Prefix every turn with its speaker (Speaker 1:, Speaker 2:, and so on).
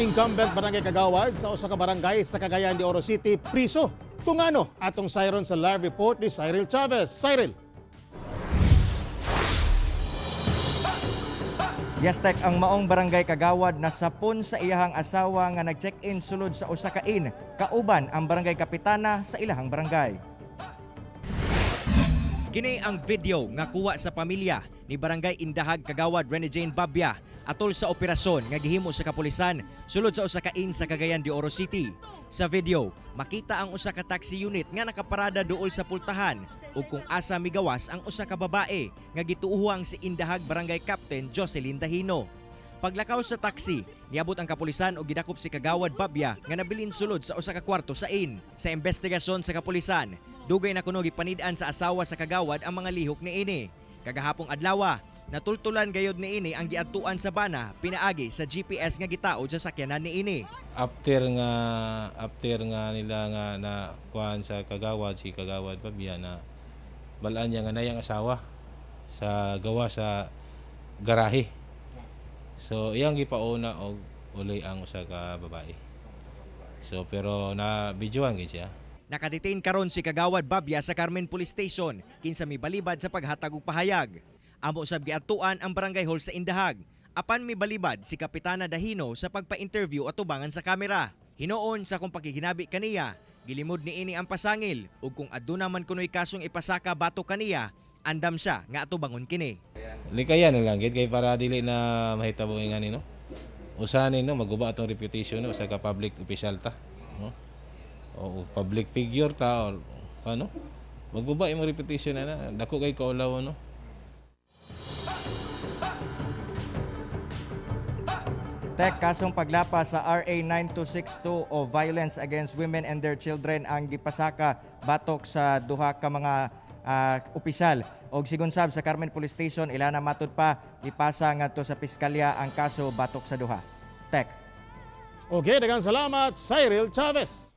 Speaker 1: Incumbent barangay kagawad sa usa ka barangay sa Cagayan de Oro City priso. Kung ano atong sayron sa live report ni Cyril Chavez. Cyril.
Speaker 2: Yes, Tek, ang maong barangay kagawad nasapon sa iyahang asawa nga nag-check-in sulod sa usa ka inn kauban ang barangay kapitana sa ilahang barangay.
Speaker 3: Kini ang video nga kuha sa pamilya ni Barangay Indahag Kagawad Rene Jane Babia atol sa operasyon nga gihimo sa kapulisan sulod sa usa ka inn sa Cagayan de Oro City. Sa video, makita ang usa ka taxi unit nga nakaparada duol sa pultahan ug kung asa migawas ang usa ka babae nga gituohang si Indahag Barangay Captain Jocelyn Dahino. Paglakaw sa taxi, niabot ang kapulisan og gidakop si Kagawad Babya nga nabilin sulod sa usa ka kwarto sa inn. Sa investigasyon sa kapulisan, dugay na kuno gipanid-an sa asawa sa kagawad ang mga lihok niini. Kagahapong adlawa, natultulan gayod niini ang giadtuan sa bana pinaagi sa GPS nga gitaod sa sakyanan niini.
Speaker 4: After nga nila nga na kuan sa kagawad, si Kagawad Pabia, na balaan niya nga nayang asawa sa gawa sa garahe, so iyang gipauna og uli ang usa ka babae, so pero na videoan gid siya.
Speaker 3: Nakadetain karon si Kagawad Babya sa Carmen Police Station kinsa mibalibad sa paghatag og pahayag. Amo sab giadtuan ang barangay hall sa Indahag. Apan mibalibad si Kapitana Dahino sa pagpa-interview atubangan sa kamera. Hinuon sa kung pakiginabi kaniya, gilimod niini ang pasangil ug kung aduna man kunoy kasong ipasaka batok kaniya, andam siya nga atubangon kini.
Speaker 4: Likayan na lang gid kay para dili na mahitabo nga ni, no, usanin, no, maguba atong reputation, no, usa ka public official ta, no, o public figure ta or ano, maguba imong reputation na, dako kay kaulaw, no.
Speaker 2: Tek, kasong paglapa sa RA 9262 o Violence Against Women and Their Children ang gipasaka batok sa duha ka mga opisyal. Og sigon sab sa Carmen Police Station, ila na matud pa ipasa ngadto sa piskalya ang kaso batok sa duha. Tek.
Speaker 1: Okay, daghang salamat, Cyril Chavez.